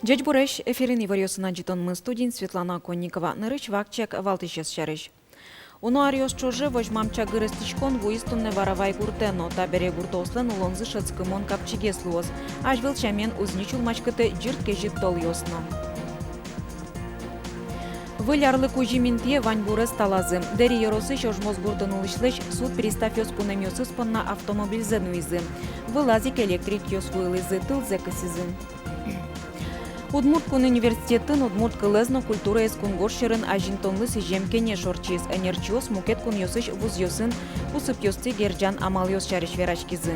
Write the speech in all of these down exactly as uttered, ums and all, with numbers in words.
Ӟечбуресь! Эфирын иворъёсын адӟытонмы, студиын Светлана Конникова. Нырысь вакчияк валтӥсез сярысь. Уно аръёс ӵоже возьмам чагыр эстӥськон вуиз туннэ Варавай гуртэ но. Табере гуртоослэн улонзы шӧдскымон капчигес луоз. Азьвыл сямен уз ни сюлмаськыты ӟырт кезьыт толъёс но. Выль арлы кузьым интые ваньбурез талазы. Дэри ёросысь Ожмос гуртын улӥсьлэсь суд приставъёс пунэмъёсыз понна автомобильзэ нуизы. Вылаз ик электрикъёс вуылӥзы, тылзэ кысӥзы. Удмурт кун университетын удмурт кылэз но культураез кунгож сьӧрын азинтонлы сӥзем кенеш ортчиз. Ӧнерчиос мукет кунъёсысь вузъёсын кусыпъёсты герӟан амалъёс сярысь вераськизы.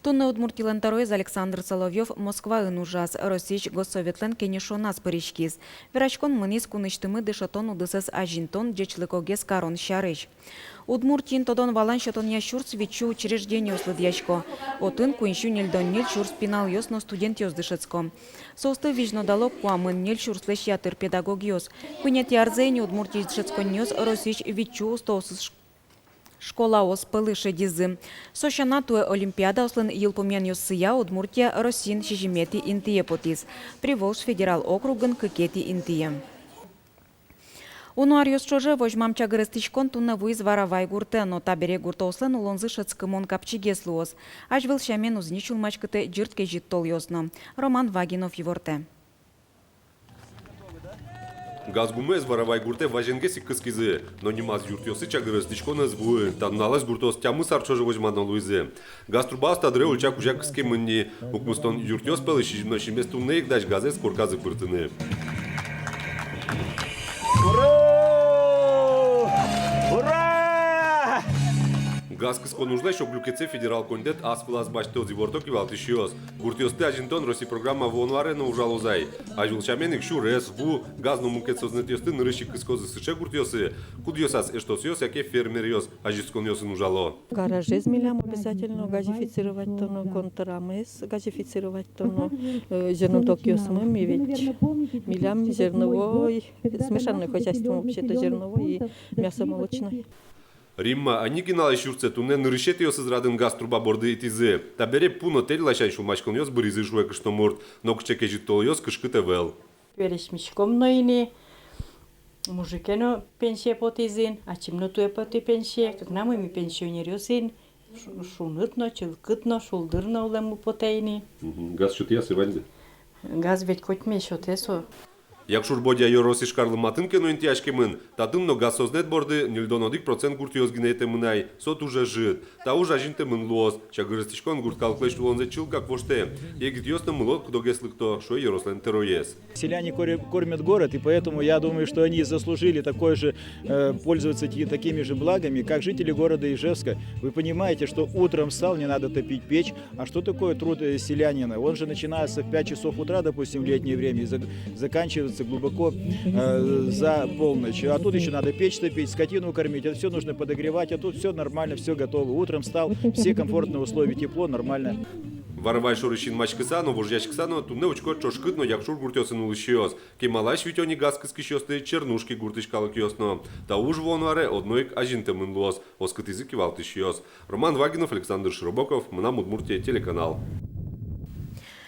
Туннэ Удмуртилэн тӧроез Александр Соловьёв Москваын ужаз, Россиысь Госсоветлэн кенешоназ пыриськиз. Вераськон мынӥз кунысьтымы дышетон удысэз азинтон, ӟечлыкогес карон сярысь. Удмуртиын тодон-валан сётонъя сюрс витьсю учреждениос лыдъясько. Отын куиньсю ньыльдон ньыль сюрс пиналъёс но студентъёс дышетско. Соосты визьнодало куамын ньыль сюрслэсь ятыр педагогъёс. Куинетӥ арзэ ини Удмуртиысь дышетсконниос Россиысь витьсю устоосыз школаос пӧлы шедизы. Со сяна, туэ олимпиадаослэн йылпумъянъёссыя Удмуртия Россиын сизьыметӥ интые потӥз, Приволжск федерал округын кыкетӥ интые. Уно аръёс ӵоже возьмам чагыр эстӥськон туннэ вуиз Варавай гуртэ но. Табере гуртоослэн улонзы шӧдскымон капчигес луоз. Азьвыл сямен уз ни сюлмаськыты ӟырт кезьыт толъёс но. Роман Вагинов ивортэ. Газ гумыез Варавай гуртэ вазенгес ик кыскизы, но нимаз юртъёсы чагыр эстӥськон ӧз вуы. Та нуналэ гуртоос тямыс ар ӵоже возьмано луизы. Газ трубаос та дыре ульча кузя кыскемын ни. Укмыстон юртъёс пӧлысь сизьымдон сизьымез туннэ ик дась газэз корказы пыртыны. Ура! Ура! Газ кыскон ужлэсь ог люкетсэ федерал коньдэт ас вылаз басьтоз, иворто кивалтӥсьёс. Гуртъёсты азинтон Россиысь программа вуоно аре но ужалоз ай. Азьвыл сямен ик сюрес, ву, газ но мукет сӧзнэтъёсты нырысь ик кыскозы сыӵе гуртъёсы, кудъёсаз эштосъёс яке фермеръёс азинсконъёсын ужало. Гаражез милям обязательно газифицировать кароно, конторамес газифицировать кароно, э, зернотокъёсмы ми ведь, милям зерновой, смешанной хозяйство вообще-то, зерновой и мясомолочной. Римма Онегиналэсь юртсэ туннэ нырысетӥосыз радын газ труба борды итӥзы. Табере пу но тэль ласянь сюлмаськонъёс быризы, шуэ кышномурт. Нокыӵе кезьыт толъёс кышкыт ӧвӧл. Вераськиськом но ини, мужике но пенсие потӥз ини, ачим но туэ потӥз пенсие, кыкнамы ми пенсионеръёс ини, шу-, шуныт но, чылкыт но, шулдыр но улэммы потэ ини. Мгм. Газ сётъя-а со ваньзэ? Газ ведь котьме сётэ со. Якшур-Бӧдья ёросысь карлы матын ке но интыяськемын, татын но газ сӧзнэт борды ньыльдон одӥг процент гуртъёс гинэ итэмын ай, со туж ӧжыт. Та уж азинтэмын луоз. Чагыр эстӥськон гурт калыклэсь улонзэ чылкак воштэ. Егитъёс но мыло-кыдогес лыкто, шуэ ёрослэн тӧроез. Селяне коре-, кормят город, и поэтому я думаю, что они заслужили такое же, э, пользоваться ти-, такими же благами, как жители города Ижевска. Вы понимаете, что утром встал, не надо топить печь, а что такое труд, э, селянина? Он же начинается в пять часов утра, допустим, в летнее время, и зак-, заканчивается глубоко, э, за полночь. А тут ещё надо печь топить, скотину кормить. Это всё нужно подогревать, а тут всё нормально, всё готово. Утром встал, все комфортные условия, тепло, нормально. Варавай шорысь синмаськыса но, вожъяськыса но, туннэ учко ӵошкыт но Якшур гуртъёсын улӥсьёс. Кемалась витё ни газ кыскисьёсты Чернушки гуртысь калыкъёс но. Та уж вуоно аре одно ик азинтэмын луоз, оскытӥзы кивалтӥсьёс. Роман Вагинов, Александр Широбоков, «Мынам Удмуртие» телеканал.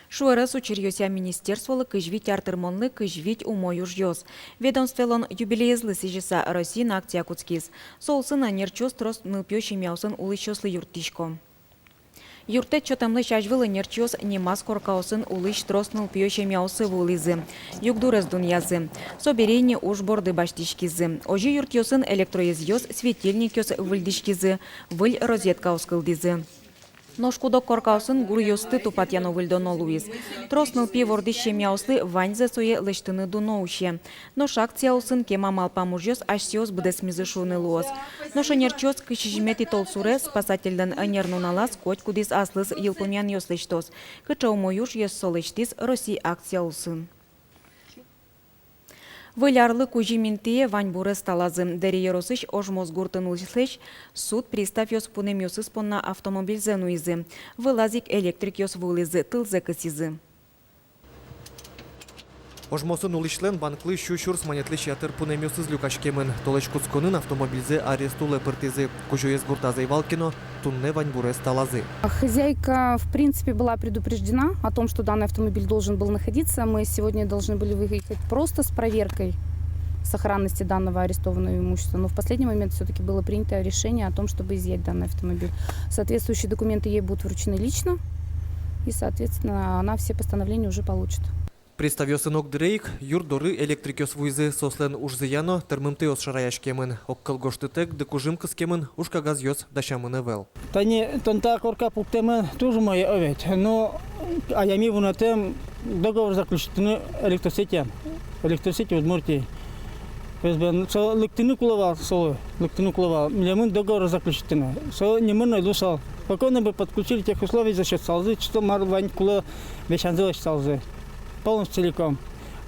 Шуэрес учыръёсъя министерстволы кызь вить ар тырмонлы кызь вить умой ужъёс. Ведомстволэн юбилеезлы сӥзьыса Россиын акция кутскиз. Со улсын ӧнерчиос трос нылпиё семьяосын улӥсьёслы юрттӥсько. Юрттэт сётэмлэсь азьвыл ӧнерчиос нимаз коркаосын улӥсь трос нылпиё семьяосы вуылӥзы, югдурез дунъязы. Собере ини уж борды басьтӥськизы. Озьы юртъёсын электроезъёс, светильникъёс выльдӥськизы, выль розеткаос кылдӥзы. Нош куд-ог коркаосын гуръёсты тупатъяно-выльдоно луиз. Трос нылпи вордӥсь семьяослы ваньзэ сое лэсьтыны дуно усе. Нош акция улсын кема малпам ужъёс асьсэос быдэсмизы шуыны луоз. Нош ӧнерчиос кызь сизьыметӥ толсуре, спасательлэн ӧнер нуналаз, котькудӥз аслыз йылпумъянъёс лэсьтоз. Кыӵе умой ужъёс со лэсьтӥз Россия акция улсын. Выль арлы кузьым интые ваньбурез талазы. Дэри ёросысь Ожмос гуртын улӥсьлэсь суд приставъёс пунэмъёсыз понна автомобильзэ нуизы. Вылаз ик электрикъёс вуылӥзы, тылзэ кысӥзы. Ожмосын улӥсьлэн банклы сю сюрс манетлэсь ятыр пунэмъёсыз люкаськемын. Толэзь кутсконын автомобильзэ арест улэ пыртӥзы. Кузёез гуртаз ӧй вал ке но, туннэ ваньбурез талазы. Хозяйка, в принципе, была предупреждена о том, что данный автомобиль должен был находиться. Мы сегодня должны были выехать просто с проверкой сохранности данного арестованного имущества. Но в последний момент всё-таки было принято решение о том, чтобы изъять данный автомобиль. Соответствующие документы ей будут вручены лично. И, соответственно, она все постановления уже получит. Приставъёсын огдыре ик юрт доры электрикъёс вуизы. Соослэн ужзыя но тырмымтэос шараяськемын. Огкыл гожтытэк дыкужым кыскемын, ужкагазъёс дасямын ӧвӧл. Тани тон та корка пуктэмын туж умой, о ведь. Но адями вунэтэм договор заключитыны электросетья, электросеть Удмуртии. Ф С Б, со лыктыны кулэ вал, солы лыктыны кулэ вал. Милемын договор заключитыны. Со нимын но луысал. Спокойно бы подключили, тех условий за счёт салзы, что мар вань кулэ, весянзэ лэсьталзы. Полностью целиком.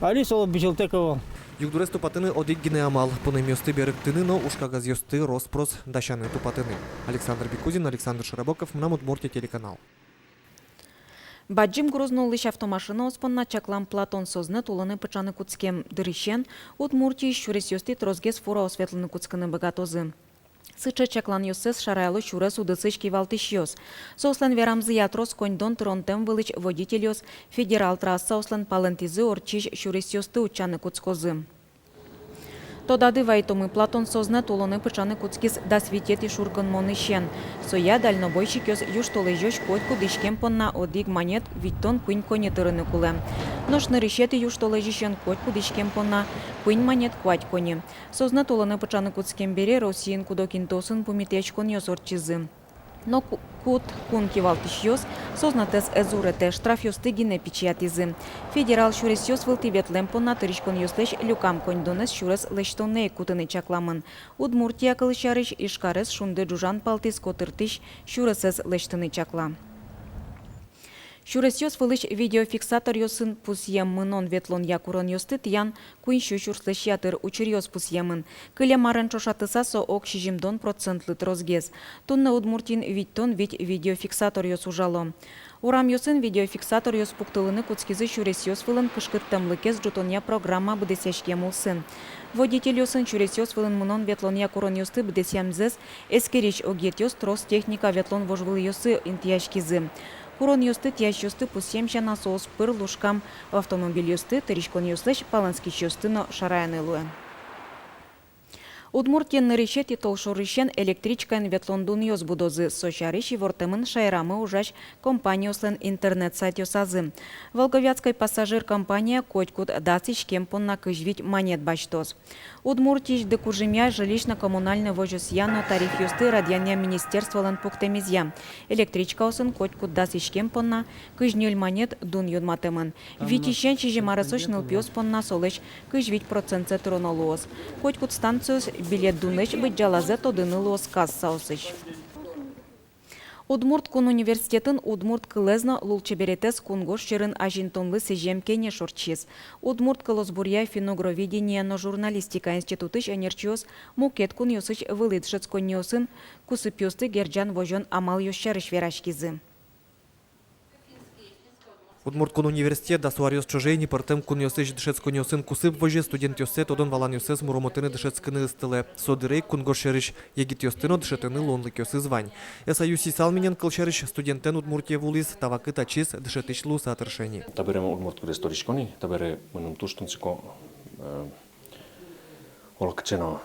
Али солы бызьылтэк ӧвӧл. Югдурез тупатыны одӥг гинэ амал: пунэмъёсты берыктыны но ужкагазъёсты рос-прос дасяны тупатыны. Александр Бекузин, Александр Широбоков, «Мынам Удмуртие» телеканал. Бадӟым груз нуллӥсь автомашинаос понна чаклам Платон Сознэт улонэ пыӵаны кутскем дырысен Удмуртиысь сюресъёстӥ тросгес фураос ветлыны кутскыны быгатозы. Сыӵе чакланъёссэс шараяло сюрес удысысь кивалтӥсьёс. Соослэн верамзыя, трос коньдон тыронтэм вылысь водительёс федерал трассаослэн палэнтӥзы ортчись сюресъёсты утчаны кутскозы. Тодады вайытомы, Платон Сознэт улонэ пыӵаны кутскиз дас витетӥ шуркынмонысен. Соя дальнобойщикъёс южтолэзёзь котькуд иськем понна одӥг манет витьтон куинь коньы тырыны кулэ. Нош нырысетӥ южтолэзьысен котькуд иськем понна куинь манет куать коньы. Сознэт улонэ пыӵаны кутскем бере Россиын куд-ог интыосын пумитъяськонъёс ортчизы. Но ку-, куд кун кивалтӥсьёс Сознэтэз ӧз уретэ, штрафъёсты гинэ пичиятӥзы. Федерал сюресъёс вылтӥ ветлэм понна тыриськонъёслэсь люкам коньдонэз сюрес лэсьтонэ ик кутыны чакламын. Удмуртия, кылсярысь, Ижкарез шунды ӝужан палтӥз котыртӥсь сюресэз лэсьтыны чакла. Сюресъёс вылысь видеофиксаторъёсын пусъем мынон-ветлонъя куронъёсты тӥян куинь сю сюрслэсь ятыр учыръёс пусъемын. Кылем арен ӵошатыса, со ог сизьымдон процентлы тросгес. Туннэ Удмуртиын витьтон вить видеофиксаторъёс ужало. Урамъёсын видеофиксаторъёс пуктылыны кутскизы сюресъёс вылын кышкыттэмлыкез ӝутонъя программа быдэсъяськем улсын. Водительёсын сюресъёс вылын мынон-ветлонъя куронъёсты быдэсъямзэс эскерись огъетъёс трос техника ветлон вожвылъёсы интыяськизы. Куронъёсты тӥясьёсты пусъем сяна, соос пыр лушкам автомобильёсты, тыриськонъёслэсь палэнскисьёсты но шараяны луэ. Удмуртиын нырысетӥ толшорысен электричкаен ветлон дунъёс будозы. Со сярысь ивортэмын шаерамы ужась компаниослэн интернет-сайтъёсазы. Волговятской пассажир компания котькуд дас иськем понна кызь вить манет басьтоз. Удмуртиысь дыкужымъя, жилищно-коммунальной возёсъя но тарифъёсты радъянъя министерстволэн пуктэмезъя, электричкаосын котькуд дас иськем понна кызь ньыль манет дун юнматэмын. Витьысен сизьым аресозь нылпиос понна солэсь кызь вить процентсэ тыроно луоз. Котькуд станциос билет дунлэсь быдӟалазэ тодыны луоз кассаосысь. Удмурт кун университетын удмурт кылэз но лулчеберетэз кунгож сьӧрын азинтонлы сӥзем кенеш ортчиз. Удмурт кылосбуръя, финно-угроведения но журналистика институтысь ӧнерчиос мукет кунъёсысь вылӥ дышетсконниосын кусыпъёсты герӟан-возён амалъёс сярысь вераськизы. Удмурт кун университет дас аръёс ӵоже ини пӧртэм кунъёсысь дышетсконниосын кусып возе, студентъёссэ тодон-валанъёссэс муромытыны, дышетскыны ыстылэ. Со дыре ик кунгож сьӧрысь егитъёсты но дышетыны луонлыкъёсыз вань. Эса Юси Салминэн, кылсярысь, студентэн Удмуртие вуылӥз, та вакытэ ачиз дышетӥсь луыса тырше ини. Табере мон удмурт кылэз тодӥсько ини, табере мыным туж тунсыко, э, олокыӵе но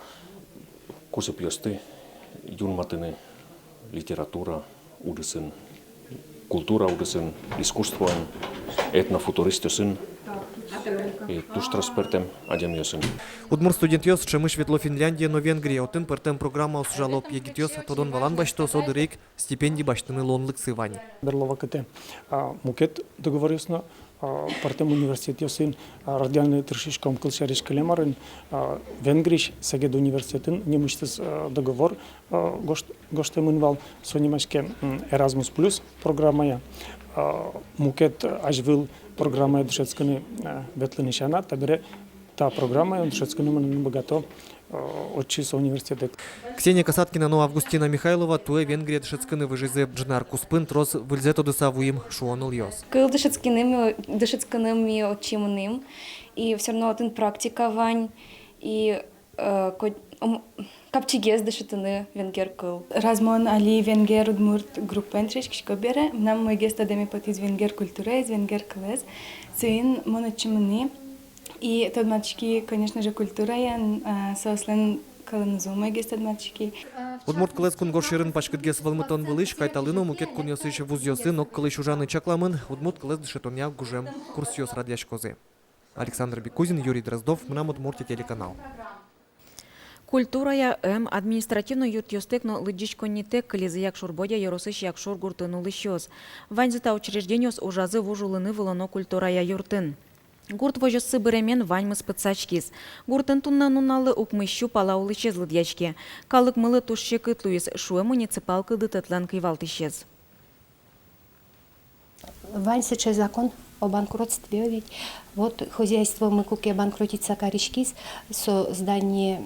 кусыпъёсты юнматыны литература удысын, культура удысын, искусствоын, этнофутуристъёсын и туж трос пӧртэм адямиосын. Удмурт студентъёс ӵемысь ветло Финляндие но Венгрие. Отын пӧртэм программаос ужало. Егитъёс тодон-валан басьто, со дыре ик стипенди басьтыны луонлыксы вань. Берло вакытэ, а, мукет договоръёс но, а, пӧртэм университетъёсын, а, радъяны тыршиськом, кылсярысь, кылем арын, а, Венгриысь Сегед университетын нимысьтыз, а, договор, а, гожт-, гожтэмын вал, со нимаське, м, Erasmus Plus программая, а, мукет азьвыл программая дышетскыны, а, ветлыны сяна, табере та программаен дышетскыны мыныны быгато, э, отчы со университетэ. Ксения Касаткина но Августина Михайлова туэ Венгрие дышетскыны выжизы. Ӝыны ар куспын трос выльзэ тодыса вуим, шуо нылъёс. Кыл дышетскыны ми, дышетскыны ми отчы мынӥм. И всё равно отын практика вань, и, э, ко-, ом-, капчигес дышетыны венгер кыл. Раз мон али венгер-удмурт группаен дышетскисько бере, мынам умойгес тодэме потӥз венгер культураез, венгер кылэз. Соин мон отчы мынӥ. И тодматски, конечно же, культураен, а, соослэн кылынызы умойгес тодматски. Удмурт кылэз кунгож сьӧрын паськытгес вӧлмытон вылысь Кайталы но мукет кунъёсысь вузъёсын ог кылысь ужаны чакламын, удмурт кылэз дышетонъя гужем курсъёс радъяськозы. Александр Бекузин, Юрий Дроздов, «Мынам Удмуртие» телеканал. Культурая эм административной юртъёстэк но лыдӟиськоннитэк кылизы Якшур-Бӧдья ёросысь Якшур гуртын улӥсьёс. Ваньзы та учреждениос ужазы вуж улыны вылоно культурая юртын. Гурт возёссы быремен ваньмыз пытсаськиз. Гуртын туннэ нуналлы укмыс сю пала улӥсез лыдъяське. Калыкмылы туж секыт луиз, шуэ муниципал кылдытэтлэн кивалтӥсез. Вань сыӵе закон о банкротстве ведь. Вот хозяйствомы куке банкротиться кариськиз, со здание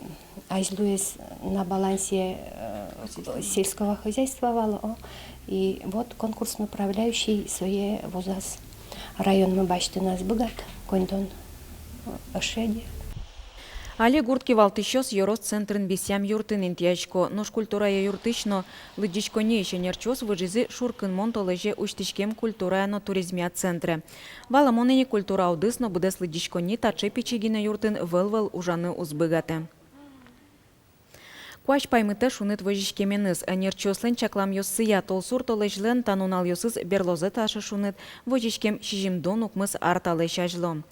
азьлуэз на балансе, э, сельского хозяйства вал, о. И вот конкурсный управляющий сое вузаз. Районмы басьтыны ӧз быгаты, коньдон, э, ӧшеде. Али гурт кивалтӥсьёс ёрос центрын висъям юртын интыясько. Нош культурая юртысь но лыдӟиськонниысь ӧнерчиос выжизы шуркынмон толэзе усьтӥськем культурая но туризмъя центре. Валамон ини, культура удыс но быдэс лыдӟиськонни таӵе пичи гинэ юртын вӧл-вӧл ужаны уз быгатэ. Куазь паймытэ шуныт возиськеменыз. Ӧнерчиослэн чакламъёссыя, толсур толэзьлэн та нуналъёсыз берлозы таӵе шуныт возиськем сизьымдон укмыс ар талэсь азьло.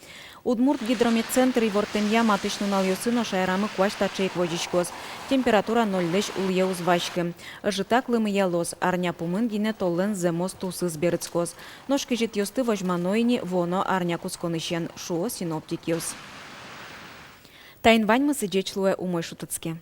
Удмурт гидрометцентр ивортэмъя, матысь нуналъёсы но шаерамы куазь таӵе ик возиськоз. Температура нольлэсь улӥе уз васькы. Ӧжытак лымыялоз, арня пумын гинэ толлэн зэмос тусыз берытскоз. Нош кезьытъёсты возьмано ини вуоно арня кутсконысен, шуо синоптикъёс. Таин ваньмыз. Ӟеч луэ, умой шутэтске.